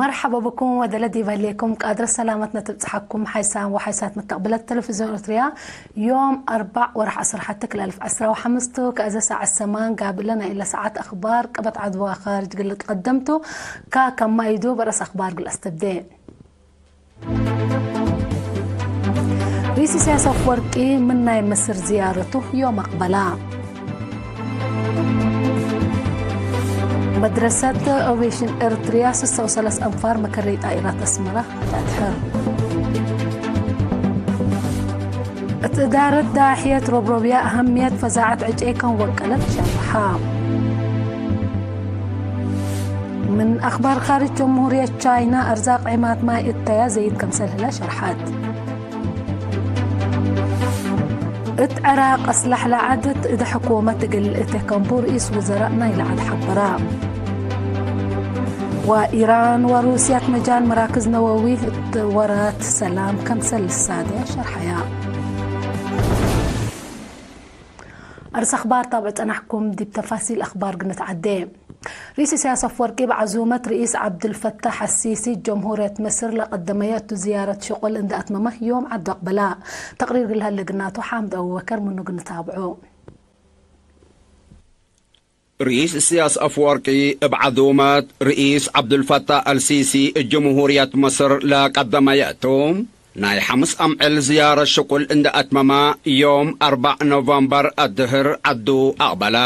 مرحبا بكم ودلدي بليكم قادر السلامة نتبتحكم حيسان وحيسات متقبلة تلفزيون أرتريا. يوم أربع ورح أسر حتى كل ألف عسرة وحمستو كأزا ساعة السمان قابل لنا إلا ساعات أخبار قبت عدوى خارج قلت قدمتو. كا كما يدو برأس أخبار قل أستبدي. رئيس سياسة فوركي من ناي مصر زيارته يوم أقبلا. መድረሰት ኦቬሽን ኤርትርያ ስሳ ወሰለስ ኣንፋር መከረይ ጣኢራት ኣስመራ ተትሕር። እቲ እዳረት ዳሕየት ሮብሮብያ ኣህምየት ፈዛዓት ዕጨይ ከም ወቀለት ሸርሓ። ምን ኣኽባር ኻርጅ ጀምሁርየት ቻይና ኣርዛቕ ዒማት ማይ እተያ ዘይት ከምሰልህላ ሸርሓት። እት ዕራቅ ኣስላሕ ለዓድት እደ ሕኩመት እግል እተ ከምቡ ርኢስ ውዘራእ ናይ ለዓድ ሓበራ። ወኢራን ወሩስያት መጃል መራክዝ ነወዊ እት ወራት ሰላም ከምሰል ልሳደ ሸርሐያ። ኣርስ ኣኽባር ታብዕ ጸናሕኩም ዲብ ተፋሲል ኣኽባር ግንት ዓደ። رئيس سياسة فورقي بعزومة رئيس عبد الفتاح السيسي جمهورية مصر لقدمية زيارة شغل عند أتممه يوم عدق بلا تقرير قلها لقناته حامد أبو بكر منه قلنا تابعه. ርኢስ እስያስ ኣፍወርቂ እብ ዓዙመት ርኢስ ዓብዱልፈታህ ኣልሲሲ እጅምሁርየት ምስር ለቀደመየቱ ናይ ሓምስ ኣምዕል ዝያረት ሽቁል እንደ ኣትመማ ዮም ኣርባዕ ኖቨምበር ኣድህር ዓዱ ኣቕበላ።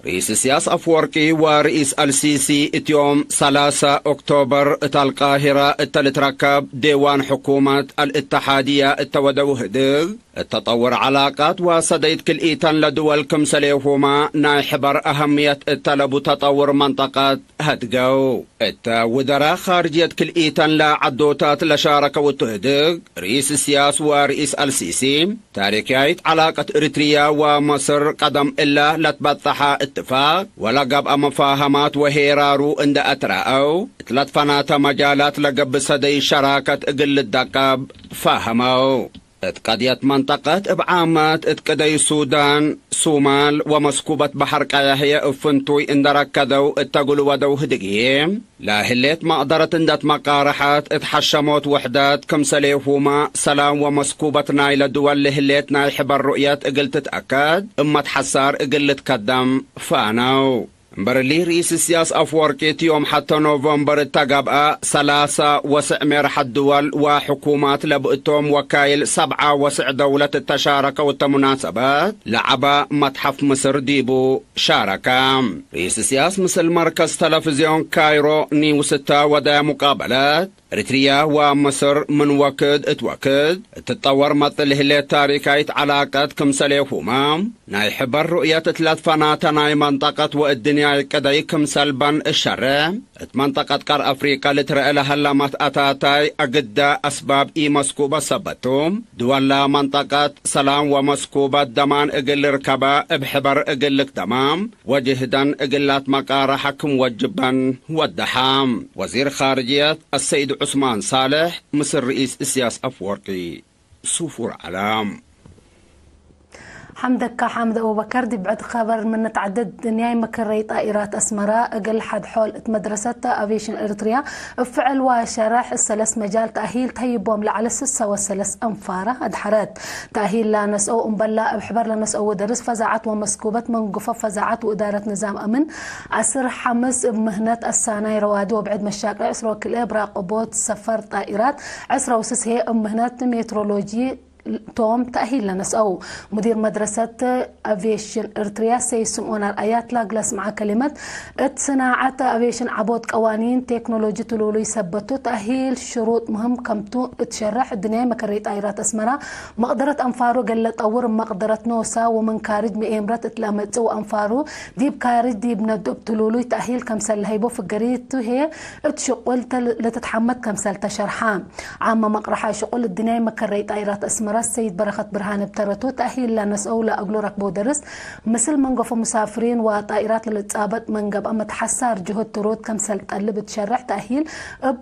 ርኢስ እስያስ ኣፍወርቂ ወርኢስ ኣልሲሲ እትዮም ሰላሳ ኦክቶበር እት ኣልቃሂራ እተ ልትረከብ ዴዋን ሕኩመት ኣልእተሓድያ እተወደው ህድግ እተጠውር ዓላቃት ወሰደይት ክልኢተን ለድወል ክምሰሌሁማ ናይ ሕበር ኣህምየት እተለቡ ተጠውር መንጠቀት ህድገው። እተ ውደራ ኻርጅየት ክልኢተን ለዓዶታት ለሻረከው እትህድግ ርኢስ እስያስ ወርኢስ ኣልሲሲ ታሪክያይት ዓላቀት እርትርያ ወመስር ቀደም እለ ለትበጠሐ እትፋቅ ወለገብአ መፋህማት ወሄራሩ እንደ ኣትረአው እት ለትፈናተ መጃላት ለገብእ ሰደይ ሸራከት እግል ልደቀብ ፋህመው። እት ቀድየት መንጠቀት እብ ዓመት እት ቅደይ ሱዳን፣ ሱማል ወመስኩበት በሐር ቀያህየ እብ ፍንቱይ እንደ ረከደው እተግልወደው ህድግዬ ለህሌት መቅደረት እንደ ትመቃረሐት እት ሐሸሞት ውሕደት ክምሰሌሁማ ሰላም ወመስኩበት ናይለ ድወል ለህሌት ናይ ሕበር ሩእየት እግል ትትአከድ እመት ሐሳር እግል ልትከደም ፈአነው። እምበርሊ ርኢስ እስያስ ኣፍወርቂ እቲ ዮም ሐተ ኖቨምበር እተገብአ ሰላሳ ወስዕ ሜርሐት ድወል ወሕኩማት ለብእቶም ወካይል ሰብዓ ወስዕ ደውለት እተሻረከው እተ ሙናሰበት ለዐበ መትሐፍ ምስር ዲቡ ሻረከ። ርኢስ እስያስ ምስል መርከዝ ተለፍዝዮን ካይሮ ኒውስ እተ ወደየ ሙቃበለት፣ እርትርያ ወምስር ምን ወክድ እት ወክድ እትጠወር መጽእ ለህሌት ታሪካይት ዐላቀት ክምሰሌሁመ፣ ናይ ሕበር ሩእየት እት ለትፈናተ ናይ መንጠቀት ወእድንያይ ቅደይ ክምሰልበን እሸሬ፣ እት መንጠቀት ቀር አፍሪቀ ልትረአ ለሀለ መትአታታይ አግዳ አስባብ ኢመስኩበ ሰበቱ፣ ድወላ መንጠቀት ሰላም ወመስኩበት ደማን እግል ልርከበ እብ ሕበር እግል ልክደማ፣ ወጅህደን እግል ላትመቃረሐ ክም ወጅበን ወደሐ። ወዚር ኻርጅየት አሰይድ ዑስማን ሳልሕ ምስል ርኢስ እስያስ አፍወርቂ ሱፉር ዐለ። ሐምደካ ሐምድ አቡበከር። ዲብ ብዕድ ኸበር ምን ንትዓደድ ድንያይ መከረይ ጣኢራት አስመራ እግል ሐድ ሖል እት መድረሰት አቪዬሽን ኤርትርያ እብ ፍዕል ወሸረሕ ሰለስ መጃል ተእሂል ተህይቦም ለዐለ ስሳ ወሰለስ አንፋራ አድሐረት። ተእሂል ለነስአው እምበላ እብ ሕበር ለነስአው ደርስ ፈዛዐት ወመስኩበት መንጉፈ ፈዛዐት ወእዳረት ንዛም አምን አስር ሐምስ እብ ምህነት አሳናይ ረዋዲ ወብዕድ መሻቅዕ ዕስራ ወክልኤ እብ ራቅቦት ሰፈር ጣኢራት ዕስራ ወስስ ህዬ እብ ምህነት ሜትሮሎጂ ቶም ተእሂል ለነስአው። ሙዲር መድረሰት አቪዬሽን ኤርትርያ ሰይድ ስምኦን አርአያ እት ለግለስ መዓ ከሊመት፣ እት ስናዐት አቪዬሽን ዐቦት ቀዋኒን ቴክኖሎጂ ትሉሉይ ሰበቱ ተእሂል ሽሩጥ ምህም ከምቱ እት ሸርሕ፣ እድንያይ መከረይ ጣይራት አስመራ መቅደረት አንፋሩ ገለ ጠውር እብ መቅደረት ኖሳ ወምን ካርጅ መኤምረት እት ለአመጽእ ወአንፋሩ ዲብ ካርጅ ዲብ ነዱ እብ ትሉሉይ ተእሂል ከምሰል ለሀይቦ ፍገሪቱ ህዬ እት ሽቁል ለትትሐመድ ከምሰል ተሸርሐ። ዓመ መቅረሓ ሽቁል እድንያይ መከረይ ጣይራት አስመራ ሰይድ በረኸት ብርሃነ እብ ተረቱ ተእሂል ለነስአው ለእግሉ ረክበው ደርስ ምስል መንገፎ ሙሳፍሪን ወጣኢራት ለልጻበጥ መንገብአ መትሐሳር ጅሁድ ትሩድ ከምሰል ጠልብ እት ሸርሕ ተእሂል እብ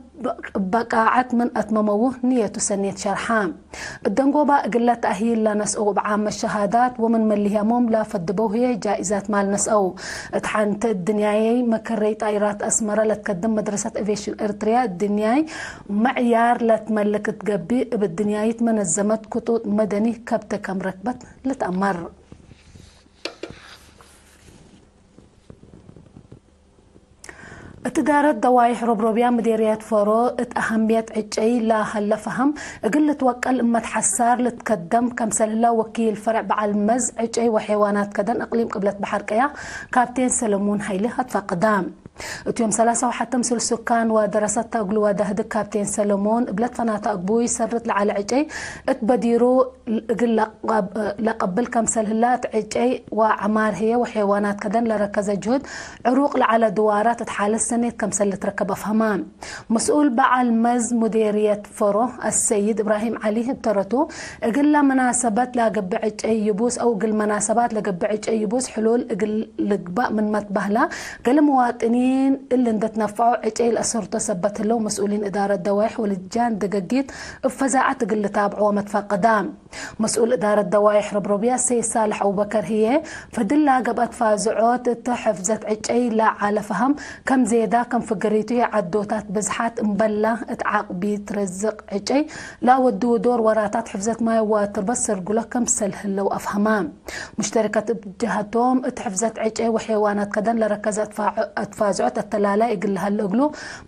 በቃዓት ምን ኣትመመው ንየቱ ሰኔት ሸርሓ። እደንጎባ እግለ ተኣሂል ላነስኦ ብዓመ ሸሃዳት ወምን መሊህያሞም ላፈድበው ህየ ጃኢዛት ማል ነስአው። እት ሓንቲ እድንያየይ መከረይ ጣይራት ኣስመራ ለትከድም መድረሰት ኤቪዬሽን ኤርትርያ እድንያይ መዕያር ለትመልክ እትገቢ እብ እድንያይት መነዘመት ክጡጥ መደኒ ከብተ ከም ረክበት ልትኣመር። እት ዳረት ደዋይሕ ሮብሮብያ ምዴርየት ፈሮ እት ኣሃምየት ዕጨይ ላሃለ ፈሃም እግል ልትወቀል እመት ሓሳር ልትከደም ከምሰልህላ ወኪል ፈረዕ በዓል መዝ ዕጨይ ወሐይዋናት ከደን እቅሊም ቅብለት በሐር ቀያ ካፕቴን ሰለሙን ሃይለ ኣትፋቅዳ። እትዮም ሰላሳ ወሓተም ስልሱካን ወደረሰት ተእግሉ ወዳህድግ ካፕቴን ሰለሞን እብለት ፈናታ እግቡይ ሰርት ለዓለ ዕጨይ እት በዲሩ እግል ለቀብል ከምሰልህላ እት ዕጨይ ወዓማር ህየ ወሐይዋናት ከደን ለረከዘ ጅሁድ ዕሩቅ ለዓለ ድዋራት እት ሓለት ሰኔት ከምሰል ልትረከብ ኣፍሀማ። መስኡል በዓል መዝ ሙዴርየት ፈሮ ኣሰይድ እብራሂም ዓሊ እብ ተረቱ እግል ለመናሰበት ለገብእ ዕጨይ ይቡስ ኣው እግል መናሰባት ለገብእ ዕጨይ ይቡስ ሕሉል እግል ልግባእ ምን መትባህላ ገለ መዋጥኒን እሊ እንደትነፍዖ ዕጨይ ለእሰርቶ ሰበት ህለው መስኡሊን እዳረት ደዋይሕ ወልጃን ደገጊት እብ ፈዛዐት እግል ልታብዕዎ መትፋቀዳ። መስኡል እዳረት ደዋይሕ ረብረብያ ሰይድ ሳልሕ ኣቡበከር ህዬ፣ ፈድላ ገብአት ፋዝዖት እተ ሕፍዘት ዕጨይ ለዓለ ፈሀም ከም ዜዳ ከም ፍግሪቱ የዓዶታት ብዝሓት እምበላ እት ዓቅቢ ትረዝቅ ዕጨይ ላወድው ዶር ወራታት ሕፍዘት ማይ ወትርበት ሰርጉሎ ከምሰል ህለው ኣፍሀማ። ሙሽተሪከት እብ ጀሀቶም እት ሕፍዘት ዕጨይ ወሐይዋናት ከደን ለረከዘ ኣትፋዝዖት ኣተላላይ እግል ለሀለ እግሉ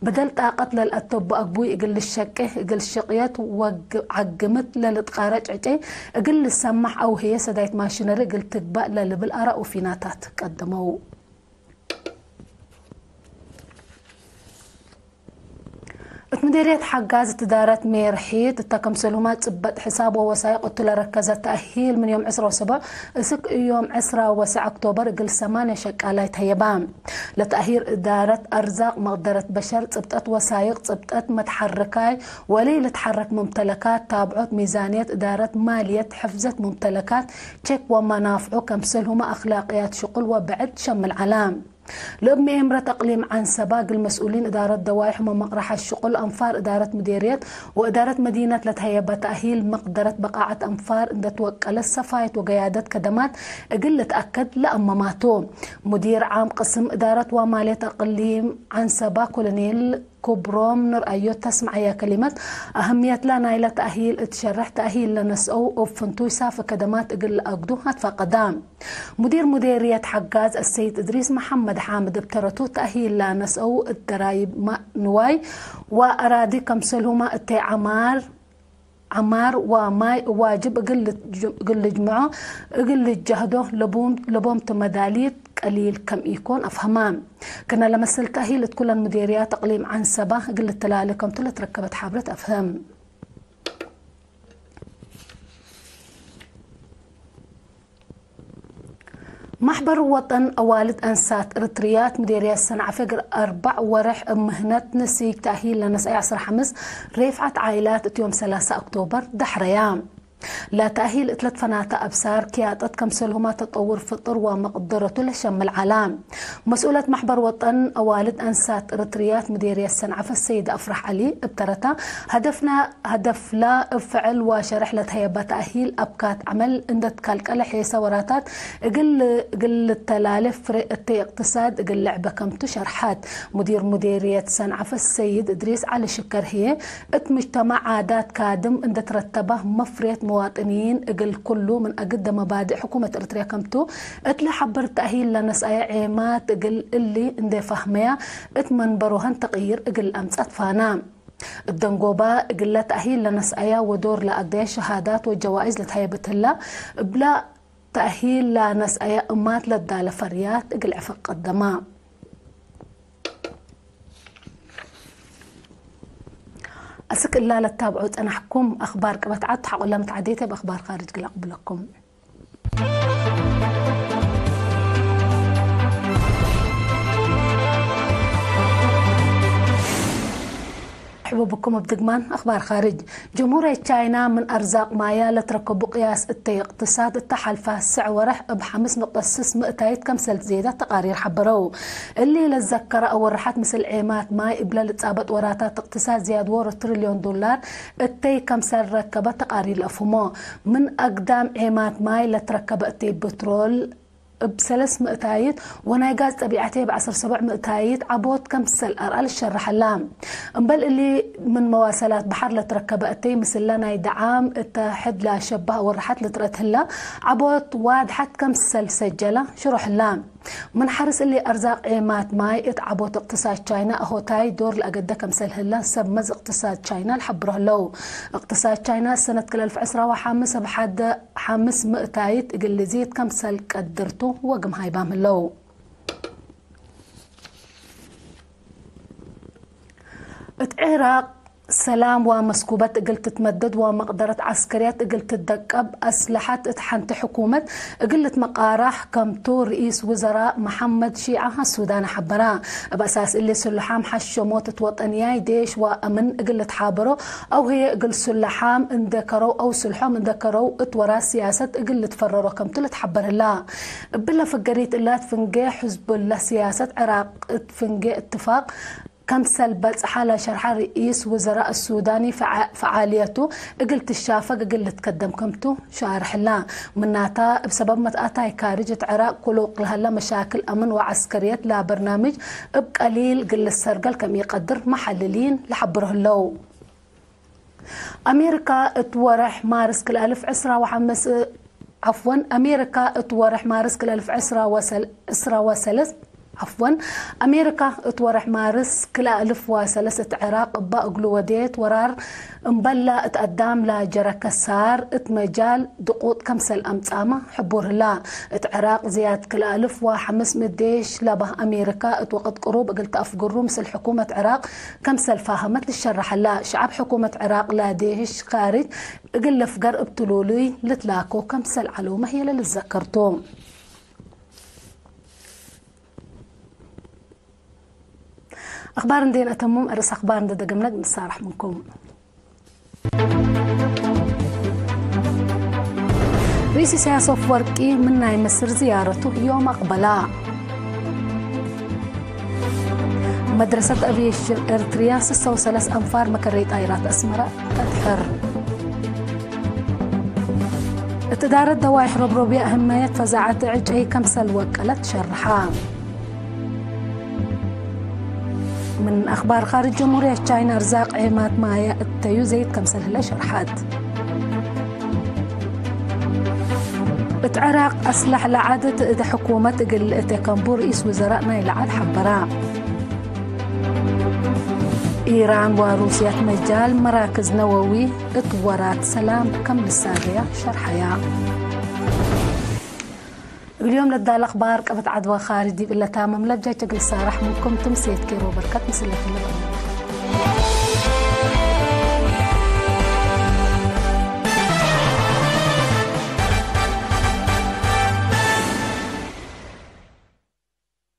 በደል ጣቀት ለልአተቡ ኣግቡይ እግል ልሸቄ እግል ሽቅየት ወግ ዓግምት ለልትቃረጭ ዕጨይ እግል ልሰማሕ ኣውህየ ሰዳይት ማሽነሪ እግል ትግባእ ለልብል ኣራኡ ፊናታት ቀደመው። እት ምዴርየት ሓጋዝ እትዳረት ሜርሒት እተ ከምሰልሁማ ጽበጥ ሕሳብ ወወሳይቅ እቱ ለረከዘ ተእሂል ምን ዮም ዕስራ ወሰቡዕ እስክ እዮም ዕስራ ወሰዕ ኦክቶበር እግል ሰማንያ ሸቃላይ ተየባ። ለተእሂር እዳረት ኣርዛቅ መቅደረት በሸር ጽብጠት ወሳይቅ ጽብጠት መትሓርካይ ወለይ ልትሓረክ ሙምተለካት ታብዖት ሚዛንየት እዳረት ማልየት ሕፍዘት ሙምተለካት ቼክ ወመናፍዑ ከምሰልሁማ ኣክላቅያት ሽቁል ወብዕድ ሸምል ዓላ። ለእብ ምኤምረት ኣቅሊም ዓንሰባ እግል መስኡሊን እዳረት ደዋይሕ ወመቅረሓት ሽቁል ኣንፋር እዳረት ምዴርየት ወእዳረት መዲነት ለትሀየበ ተእሂል መቅደረት በቃዓት ኣንፋር እንደትወቀለት ሰፋየት ወገያደት ከደማት እግል ልትኣከድ ለአመማቱ። ሙዲር ዓም ቅስም እዳረት ወማልየት ኣቅሊም ዓንሰባ ኮሎኔል ክብሮም ንርኣዮ ተስምዓያ ከሊመት ኣህምየትላ ናይለ ተእሂል እትሸርሕ ተእሂል ለነስአው እብ ፍንቱይ ሳፈ ከደማት እግል ለኣግዱ ኣትፋቀዳ። ሙዲር ሙዴርየት ሓጋዝ ኣሰይድ እድሪስ መሓመድ ሓምድ እብ ተረቱ ተእሂል ለነስአው እት ደራይብ ንዋይ ወኣራዲ ከምሰልሁማ እተይ ዓማር ዓማር ወማይ ዋጅብ እግል ልጅምዖ እግል ልጃህዶ ለቦምት መዳሊት ቀሊል ከም ኢኮን ኣፍሀማ። ክነ ለመሰል ተእሂል እት ኩለን ሙዴርያት ኣቅሊም ዓንሰባ እግል ልተላለ ከምቱ ለትረከበት ሓብረት ኣፍህም። ማሕበር ወጠን ኣዋልድ ኣንሳት እርትርያት ምዴርያት ሰንዓፈ እግል ኣርባዕ ወርሕ እብ ምህነት ንሲጅ ተእሂል ለነስኣይ ዓሰርተ ሓምስ ሬፍዓት ዓይላት እት ዮም ሰላሳ ኦክቶበር ዳሕረያ። ለተእሂል እት ለትፈናተ ኣብሳር ክያጠት ከምሰልሁማ ተጠውር ፍጥር ወመቅደረቱ ለሸምል ዓላ። መስኡለት ማሕበር ወጠን ኣዋልድ ኣንሳት እርትርያት ምዴርያት ሰንዓፈ ሰይድ ኣፍራሕ ዓሊ እብ ተረታ፣ ሀደፍና ሀደፍላ እብ ፍዕል ወሸርሕ ለትሀየበ ተእሂል ኣብካት ዐመል እንደትካልቀለ ሔሰ ወራታት እግል እግል ልተላሌ ፍሬ እተይ እቅትሳድ እግል ልዕበ ከምቱ ሸርሐት። ሙዲር ሙዴርየት ሰንዓፈ ሰይድ እድሪስ ዐሊ ሽከር ህዬ፣ እት ሙጅተማዕ ዓዳት ካድም እንደትረተባ መፍሬት መዋጥንይን እግል ኩሉ ምን ኣግደ መባድእ ሕኩመት እርትርያ ከምቱ እት ለሐብር ተእሂል ለነስኣየ ዔማት እግል እሊ እንዴ ፋህመያ እት መንበሮሀን ተቅይር እግል ኣምጸት ፋና። እደንጎባ እግለ ተእሂል ለነስአያ ወዶር ለአግደየ ሸሃዳት ወጀዋኢዝ ለትሀየበት ህላ፣ እብላ ተእሂል ለነስአያ እማት ለዳለ ፈርያት እግል ዕፈቅ ቀደማ። አስክ እላ ለታብዑ ጸናሕኩም አኽባር ቅበት ዐድ ተሓቁለ ምትዓዴተ በአኽባር ካርጅ ግለ አቅብለኩም። ብብኩም ኣብ ድግማን ኣኽባር ኻርጅ። ጀምሁርያ ቻይና ምን ኣርዛቕ ማያ ለትረከቡ ቅያስ እተይ እቕትሳድ እተሓልፋ ስዕ ወርሕ እብ ሓምስ ነጥቢ ስስ ምእታይት ከምሰል ዝየዳ ተቓሪር ሓበረው። እሊ ለዘከረ ኣወርሓት ምስል ዔማት ማይ እብለ ልጻበጥ ወራታት እቕትሳድ ዝያድ ወሮ ትሪልዮን ዶላር እተይ ከምሰል ረከበ ተቓሪር ለእፉሞ። ምን ኣግዳም ዔማት ማይ ለትረከበ እተይ ብትሮል እብ ሰለስ ምእታይት ወናይ ጋዝ ጠቢዓቴ ብዓሰርተ ሰብዕ ምእታይት ዓቦት ከምሰል ኣርኣል ሸርሐላ። እምበል እሊ ምን መዋሰላት ባሕር ለትረከበ እተይ ምስለ ናይ ደዓም እተ ሕድላ ሸባህ ወርሓት ልትረትህላ ዓቦት ዋድሓት ከምሰል ሰጀላ ሽሮሕላ። ምን ሓርስ እሊ ኣርዛቕ ዔማት ማይ እት ዓቦት እቕትሳድ ቻይና ኣሆታይ ዶር ለኣገደ ከምሰል ህላ ሰብ መዝ እቕትሳድ ቻይና ልሓብሮ ህለው። እቕትሳድ ቻይና ሰነት ክልተ ኣልፍ ዕስራ ወሓምስ ኣብ ሓደ ሓምስ ምእታይት እግል ዝይት ከምሰል ቀድርቱ ወግም ሃይባም ህለው። እት ዒራቕ ሰላም ወመስኩበት እግል ትትመደድ ወመቕደረት ዓስከርያት እግል ትደቀብ ኣስለሓት እት ሓንቲ ሕኩመት እግል ልትመቃራሕ ከምቱ ርኢስ ውዘራእ መሓመድ ሺዓ ሱዳን ሓበራ። እብ ኣሳስ እሊ ስሉሓም ሓሸሞት እት ወጠንያይ ዴሽ ወኣምን እግል ልትሓበሮ ኣው ህየ እግል ስሉሓም እንደከረው ኣው ስልሖም እንደከረው እት ወራ ስያሰት እግል ልትፈረሮ ከምቱ ልትሓበር ህላ። እብለ ፍገሪት እላት ፍንጌ ሕዝቡላ ስያሰት ዕራቅ እት ፍንጌ እትፋቅ ከምሰል በጽሓ ለሸርሓ ርኢስ ውዘራእ ሱዳኒ ፈዓ-፣ ፈዓልየቱ እግል ትሻፈግ እግል ልትከደም ከምቱ ሻርሕላ። ምናታ እብ ሰበብ መትኣታይ ካርጅ እት ዕራቅ ኩሉቅ ለሀለ መሻክል ኣምን ወዐስከርየት ላ በርናምጅ እብ ቀሊል እግል ልሰርገል ከም ኢቀድር መሓልሊን ለሓብሮ ህለው። ኣሜሪካ እት ወርሕ ማርስ ክልተ ኣልፍ ዕስራ ወሓምስ፣ ዓፍወን፣ ኣሜሪካ እት ወርሕ ማርስ ክልተ ኣልፍ ዕስራ ወሰል-፣ ዕስራ ወሰለስ፣ ዓፍወን፣ ኣሜሪካ እት ወርሕ ማርስ ክልተ ኣልፍ ወሰለስ እት ዕራቅ እባ እግሉ ወዴት ወራር እምበላ እት ኣዳም ላጀረ ከሳር እት መጃል ድቁጥ ከምሰል ኣምጻማ ሕቡር ህላ። እት ዕራቅ ዝያድ ክልተ ኣልፍ ወሓምስ ምእት ዴሽ ለባህ ኣሜሪካ እት ወቅት ቅሩብ እግል ተኣፍግሩ ምስል ሕኩመት ዕራቅ ከምሰል ፋህመት ልሸረሐላ። ሸዓብ ሕኩመት ዕራቅ ላዴሽ ካርጅ እግል ለፍገር እብ ትሉሉይ ልትላኮ ከምሰል ዓለውመ ህየ ለልዘከርቱ። ኣኽባር እንዴ ነእተሙም፣ ኣርእስ ኣኽባር እንደ ደገምነግ ንሳራሕ ምንኩም። ርኢስ ኢሳያስ ኣፍወርቂ ምን ናይ ምስር ዝያረቱ ዮም ኣቕበላ። መድረሰት ኣቪዬሽን ኤርትርያ ስሳ ወሰለስ ኣንፋር መከረይ ጣይራት ኣስመራ ተድሕር። እትዳረት ደዋይሕ ረብሮብያ ኣህመየት ፈዛዓት ዕጨይ ከምሰል ወቀለት ሸርሓ። ምን ኣኽባር ኻርጅ ጀምሁርያ ቻይና ርዛቕ ዔማት ማያ እተዩ ዘይት ከምሰል ህለ ሸርሓት። እት ዕራቕ ኣስላሕ ለዓደት እደ ሕኩመት እግል እተ ከምቡ ርኢስ ውዘራእ ናይ ለዓል ሓበራ። ኢራን ወሩስያት መጃል መራክዝ ነወዊ እት ወራት ሰላም ከም ልሳደያ ሸርሓያ። እግልዮም ለዳለ ኣኽባር ቀበት ዓድዋ ኻርጅ ዲብ እለታ መምለብ ጃጀ እግል ሳራሕ ምንኩም ትምሴት ኬሮ በርከት ምስለትነ።